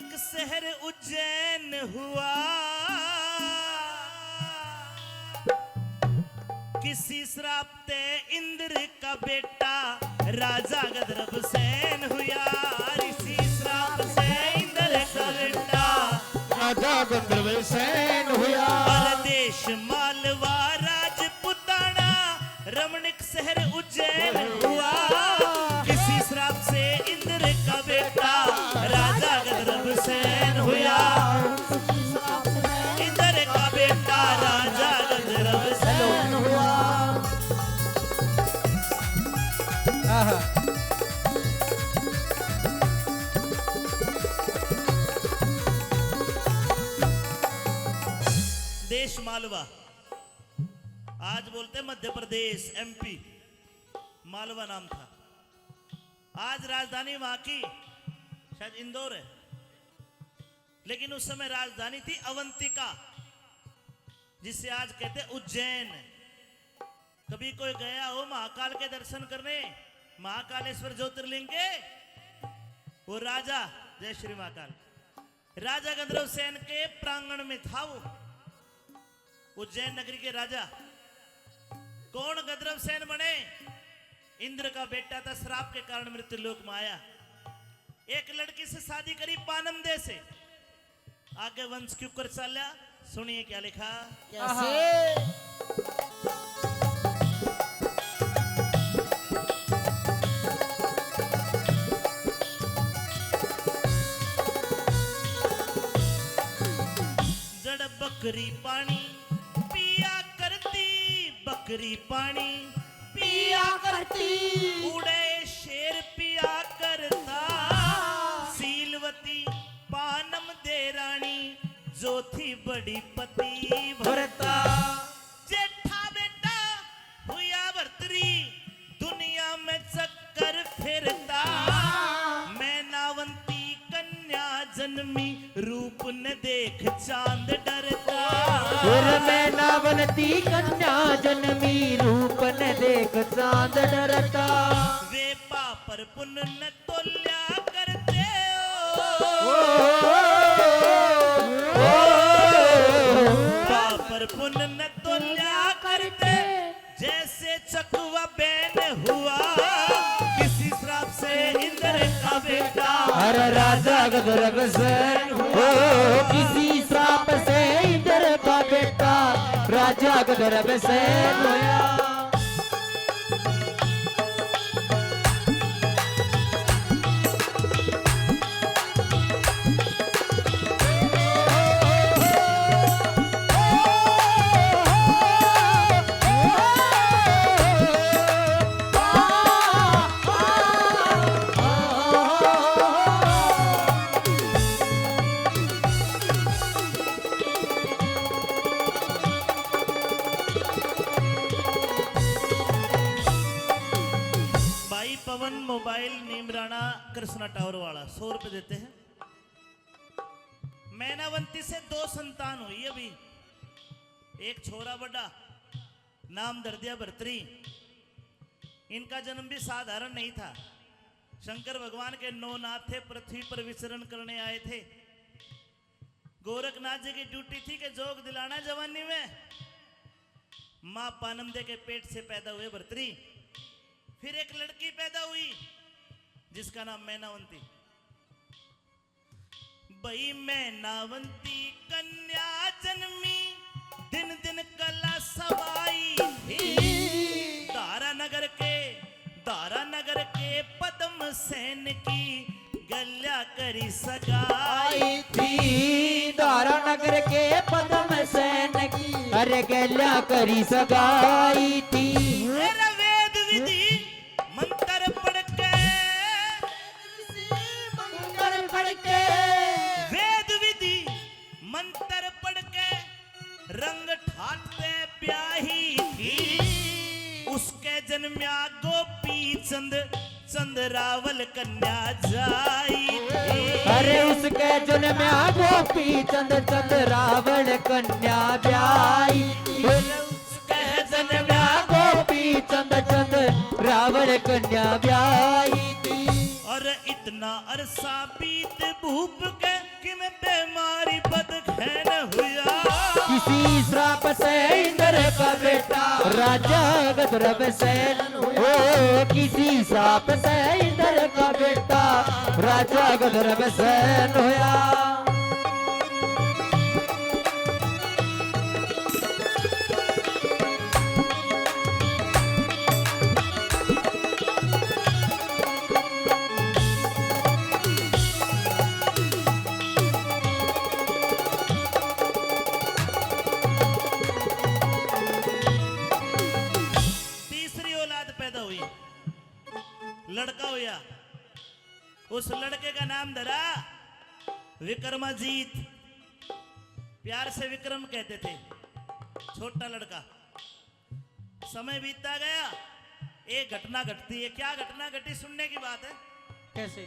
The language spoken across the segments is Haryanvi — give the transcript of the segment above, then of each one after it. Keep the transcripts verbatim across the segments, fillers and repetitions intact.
शहर उज्जैन हुआ, किसी श्राप ते इंद्र का बेटा राजा गंधर्व सेन हुआ। इसी श्राप से इंद्र का बेटा राजा गंधर्व सेन हुआ। और देश मालवा राजपुताना रमणीक शहर उज्जैन हुआ। किसी श्राप से इंद्र का बेटा राजा गंधर्व सेन हुआ। इंद्र का बेटा राजा गंधर्व सेन हुआ। आहा। देश मालवा, आज बोलते मध्य प्रदेश, एमपी, मालवा नाम था। आज राजधानी वहां की शायद इंदौर है, लेकिन उस समय राजधानी थी अवंतिका, जिसे आज कहते उज्जैन। कभी कोई गया हो महाकाल के दर्शन करने, महाकालेश्वर ज्योतिर्लिंग के, वो राजा, जय श्री महाकाल, राजा गंधर्व सेन के प्रांगण में था वो। उज्जैन नगरी के राजा कौन गंधर्व सेन बने? इंद्र का बेटा था, श्राप के कारण मृत्यु लोक में आया। एक लड़की से शादी करी पानम दे से। आगे वंश क्यों कर चाल्या, सुनिए क्या लिखा। कैसे? जड़ बकरी पानी पिया करती, बकरी पानी पिया करती। उड़े शेर पिया करता, सीलवती पानम दे रानी, जो थी बड़ी पति भरता। जेठा बेटा हुआ भरतरी, दुनिया में चक्कर फिरता। मैनावंती कन्या जन्मी, रूप न देख चांद डरता। और मैनावंती कन्या जन्मी, रूप न देख चांद डरता। वे पापर पुण्य न तोल्या करते हो। ओ, ओ, पापर पुण्य न तोल्या करते, जैसे चकवा बैन हुआ, किसी श्राप से इंद्र का बेटा। अरे राजा गंधर्व सेन, ओ, किसी श्राप से इंद्र का बेटा, राजा गंधर्व सेन होया। भाई पवन मोबाइल नीमराणा कृष्णा टावर वाला, सौ रुपए देते हैं। मैनावंती से दो संतान हुई अभी, एक छोरा बड़ा, नाम धर दिया भरतरी। इनका जन्म भी साधारण नहीं था। शंकर भगवान के नौ नाथ थे, पृथ्वी पर विचरण करने आए थे। गोरखनाथ जी की ड्यूटी थी कि जोग दिलाना जवानी में। माँ पानमदे के पेट से पैदा हुए भरतरी। फिर एक लड़की पैदा हुई जिसका नाम मैनावंती। भई मैनावंती कन्या जन्मी, दिन दिन कला सवाई थी। धारा नगर के, धारा नगर के पद्म सेन की गल्या करी सगाई थी। धारा नगर के पद्म सेन की, अरे गल्या करी सगाई थी। मेरा वेद विधि मंत्र पढ़ के, ऋषि मंत्र पढ़ के, वेद विधि मंत्र पढ़ के रंग ठाट ते ब्याही थी। उसके जन्म्या गोपी चंद, चंद रावल कन्या जाई थी। अरे उसके जन्म्या गोपी चंद, चंद रावल कन्या ब्याही थी। उसके जन्म्या गोपी चंद, चंद रावल कन्या ब्याही थी। और इतना अरसा बीत भूप के किम बीमारी बदखैन हुआ। किसी श्राप से इंद्र का बेटा राजा गंधर्व सेन हुआ। ओ, किसी श्राप से इंद्र का बेटा राजा गंधर्व सेन हुआ। तीसरी औलाद पैदा हुई, लड़का होया। उस लड़के का नाम धरा विक्रमाजीत। प्यार से विक्रम कहते थे, छोटा लड़का। समय बीतता गया, एक घटना घटती है। क्या घटना घटी, सुनने की बात है। कैसे?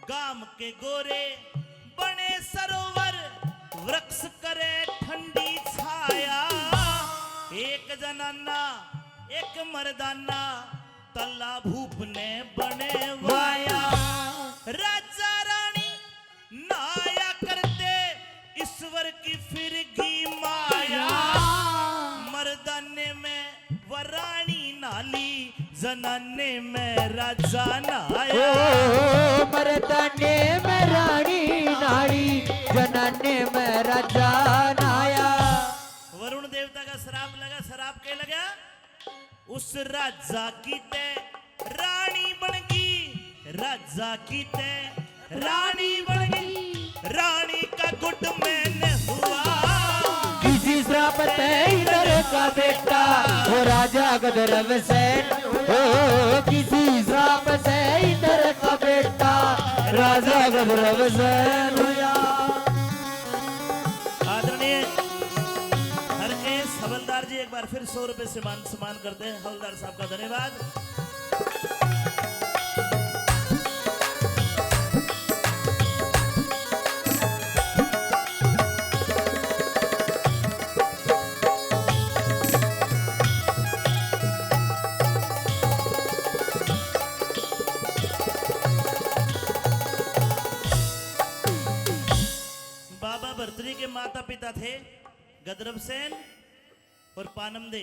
गाम के गोरे बने सरोवर, वृक्ष करे ठंडी छाया। एक जनाना, एक मर्दाना, तला भूप ने बने वाया। राजा रानी नहाया करते, ईश्वर की फिरगी माया। मर्दाने में वो रानी नहाली, जनाने में राजा नहाया। ओ, मर्दाने में रानी नहाली, जनाने में राजा नहाया। वरुण देवता का श्राप लगा। श्राप के लगा? उस राजा की ते रानी बन गई, राजा की ते रानी बन गई, रानी का गुड मैन हुआ। किसी श्राप ते इंद्र का बेटा, ओ राजा गंधर्व सेन, ओ किसी श्राप से इंद्र का बेटा, राजा गंधर्व सेन हुआ। आदरणीय हरकेश हवलदार जी, एक बार फिर सौ रुपए से मान सम्मान करते हैं। हवलदार साहब का धन्यवाद। बाबा भरतरी के माता पिता थे गंधर्व सेन और पानम दे।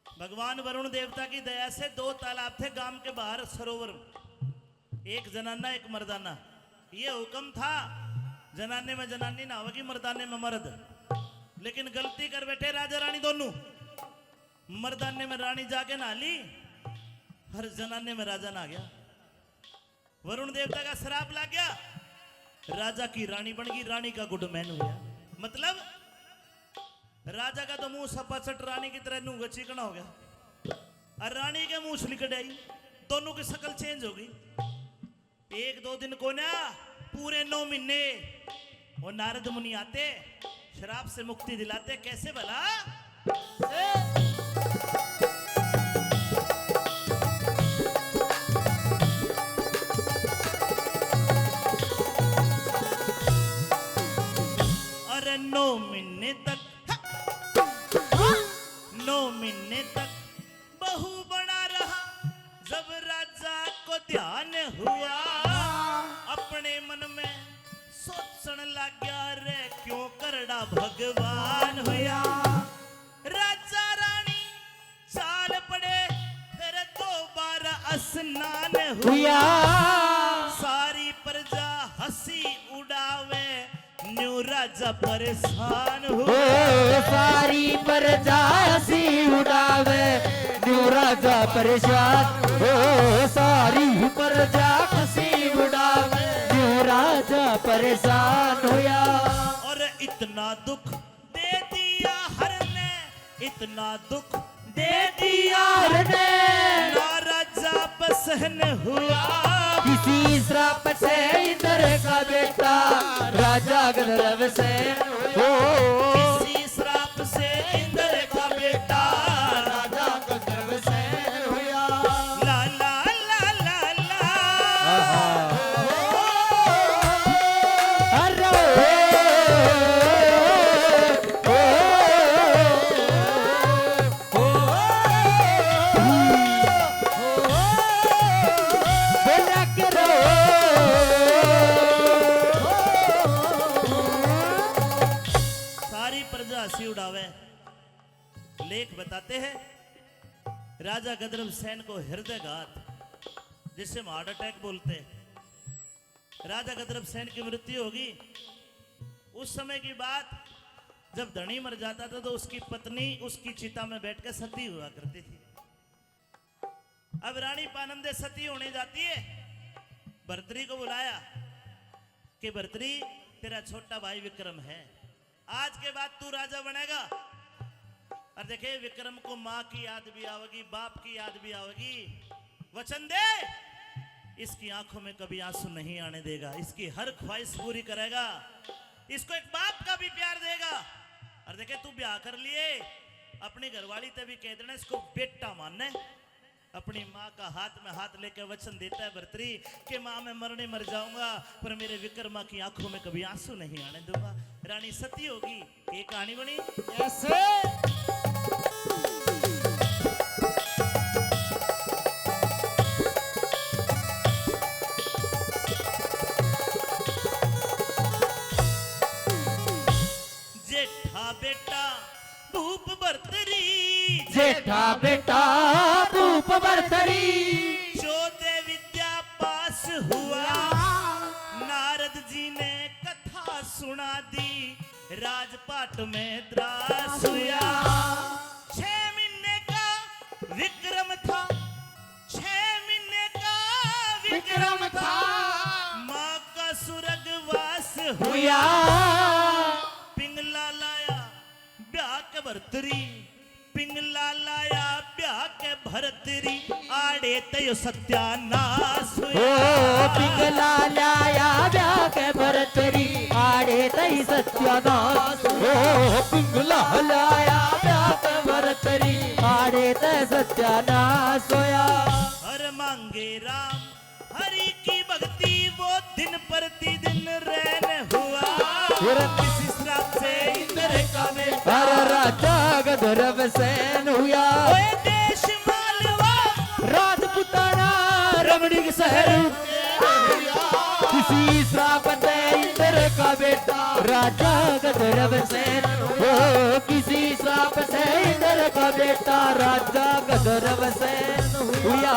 भगवान वरुण देवता की दया से दो तालाब थे गांव के बाहर सरोवर, एक जनाना एक मर्दाना। ये हुक्म था, जनाने में जनानी नहावेगी, मर्दाने में मर्द। लेकिन गलती कर बैठे राजा रानी दोनों। मर्दाने में रानी जाके नहा ली, हर जनाने में राजा नहा गया। वरुण देवता का श्राप लग गया, राजा की रानी बन गई, रानी का गुड मैन हुआ। मतलब राजा का तो मुंह सपाचट रानी की तरह नूंगा चिकना हो गया, और रानी के मुंह से निकल आई, दोनों की शक्ल चेंज हो गई। एक दो दिन को ना, पूरे नौ महीने वो नारद मुनि आते, श्राप से मुक्ति दिलाते। कैसे भला? अरे नौ महीने तक, नौ महीने तक बहू बना रहा। जब राजा को ध्यान हुआ, अपने मन में सोचण लाग्या, रे क्यों करड़ा भगवान हुआ। राजा रानी चाल पड़े, फिर दोबारा स्नान हुआ। हुआ। सारी प्रजा हंसी उड़ावे, न्यू राजा परेशान हो। ओ, सारी प्रजा हंसी उड़ावे, न्यू राजा परेशान। ओ, सारी प्रजा हंसी उड़ावे, न्यू राजा परेशान होया। और इतना दुख दे दिया हर ने, इतना दुख दे दिया हर ने, ना राजा प्रसन्न हुआ। किसी श्राप से इंद्र का बेटा राजा गंधर्व सेन हो। किसी श्राप से इंद्र का बेटा राजा गंधर्व सेन हुआ। ला ला ला ला ला। आहा। अरे ओ, ओ, ओ, बोला करो। राजा गदरभ सेन को हृदयघात, जिसे हम हार्ट अटैक बोलते, राजा गदरभ सेन की मृत्यु होगी। उस समय की बात, जब धनी मर जाता था तो उसकी पत्नी उसकी चिता में बैठ के सती हुआ करती थी। अब रानी पानंदे सती होने जाती है, भर्तरी को बुलाया कि भर्तरी, तेरा छोटा भाई विक्रम है, आज के बाद तू राजा बनेगा। और देखे, विक्रम को माँ की याद भी आवेगी, बाप की याद भी आवेगी। वचन दे, इसकी आंखों में कभी आंसू नहीं आने देगा, इसकी हर ख्वाहिश पूरी करेगा, इसको एक बाप का भी प्यार देगा। और देखे, तू ब्याह कर लिए, अपनी घरवाली ते भी कह देना, इसको बेटा माने। अपनी माँ का हाथ में हाथ लेके वचन देता है भर्तरी कि माँ, मैं मरने मर जाऊंगा, पर मेरे विक्रमा की आंखों में कभी आंसू नहीं आने दूंगा। रानी सती होगी, ये कहानी बनी। ऐसे जेठा बेटा भूप भर्तरी, जेठा बेटा भूप भर्तरी। चौदह विद्या पास हुआ, नारद जी ने कथा सुना दी, राजपाट में त्रास हुआ। छह महीने का विक्रम था, छह महीने का विक्रम था, माँ का स्वर्गवास हुआ। पिंगला लाया ब्याह के भरतरी, पिंगला लाया ब्याह के भरतरी, आड़े ते यो सत्यानाश हुआ। ओ पिंगला लाया ब्याह के भरतरी, आड़े ते सत्यानाश। ओ पिंगला लाया ब्याह के भरतरी, आड़े ते सत्यानाश होया। हर मांगे राम हरि की भक्ति वो दिन प्रतिदिन रैन हुआ। और किसी श्राप से इंद्र का बेटा, अरे राजा गंधर्व सेन हुआ। ओए देश मालवा राजपुताना रमणीक शहर। किसी श्राप से इंद्र का बेटा राजा गंधर्व सेन, ओ किसी श्राप से इंद्र का बेटा राजा गंधर्व सेन हुआ।